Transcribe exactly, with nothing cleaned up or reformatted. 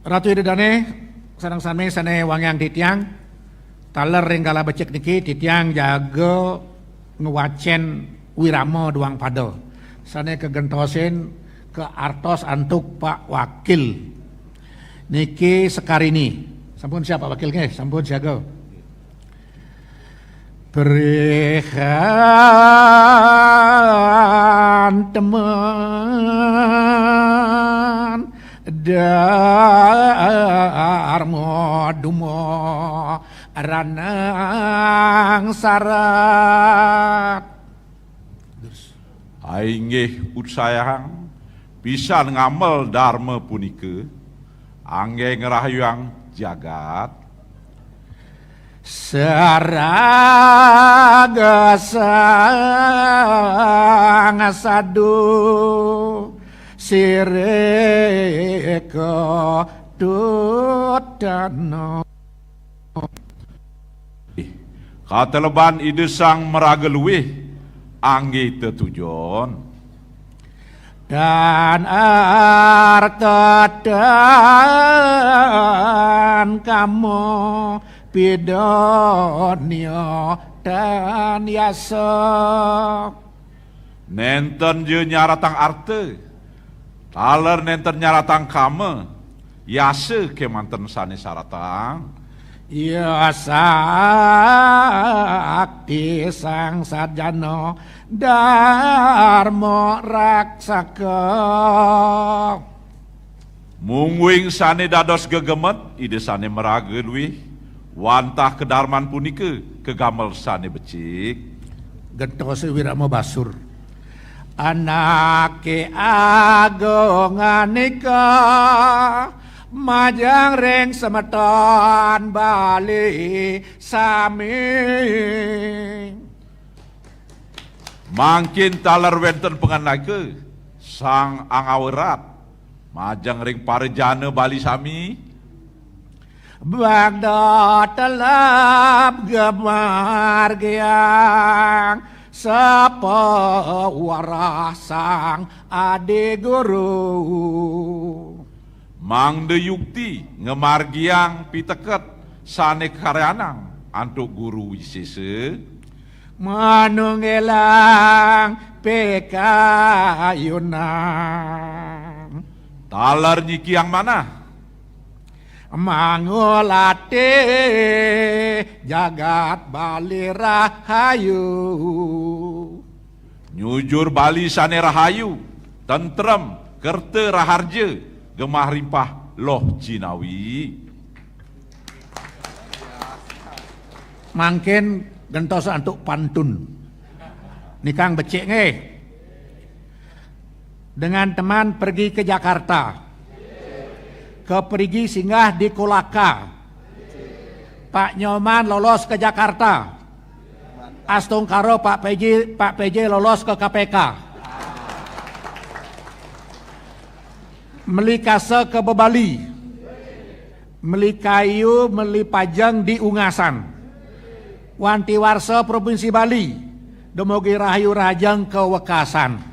Ratu Ida Dane, sareng sami sane wangiang titiang, taler ring galah becik niki titiang jaga ngwacen wirama duang pada sane kagentosin kaartos antuk Pak Wakil. Niki sekarini. Sampun siap Pak Wakil nggih, sampun siaga. Prihan temen Darma Duma Ranang Sarat. Inggih utsayang pisan ngamel darma punika, angge ngrahayuang jagat. Saraga sang sadu sirika tutana. Kateleban Ida Sang Maraga Luih angge tetujon. Dan arta dan kama pidonya dan yasa. Nenten ja nyaratang arta, taler nenten nyaratang kama, yasa kemanten sane saratang. Ya sakti sang sarjana Darma Raksaka. Mungguing sane dados gegemet, Ida Sane Maraga Luih, wantah kadarman punika kagamel sane becik. Gentose wirama basur. Anake agung anika majeng ring semeton Bali sami. Mangkin taler wenten pangandika Sang Angawerat majeng ring parajana Bali sami. Bagda telap gemargiang sapa warah Sang Adi Guru. Mangda yukti ngamargiang piteket sane karyanang antuk Guru Wisesa. Manunggilang pikayunan. Taler nyikiang manah. Mangulati jagat Bali rahayu. Nyujur Bali sane rahayu, tentrem, kerta raharja, gemah rimpah loh jinawi. Mangkin gentos antuk pantun. Nikang becik nggih. Dengan teman pergi ke Jakarta. Ke perigi singgah di Kolaka. Pak Nyoman lolos ke Jakarta. Astungkara Pak P J, Pak P J lolos ke K P K. Meli kasa ke Bebali. Meli kayu, meli pajeng di Ungasan. Wanti warsa Provinsi Bali. Dumugi rahayu rahajeng ke wekasan.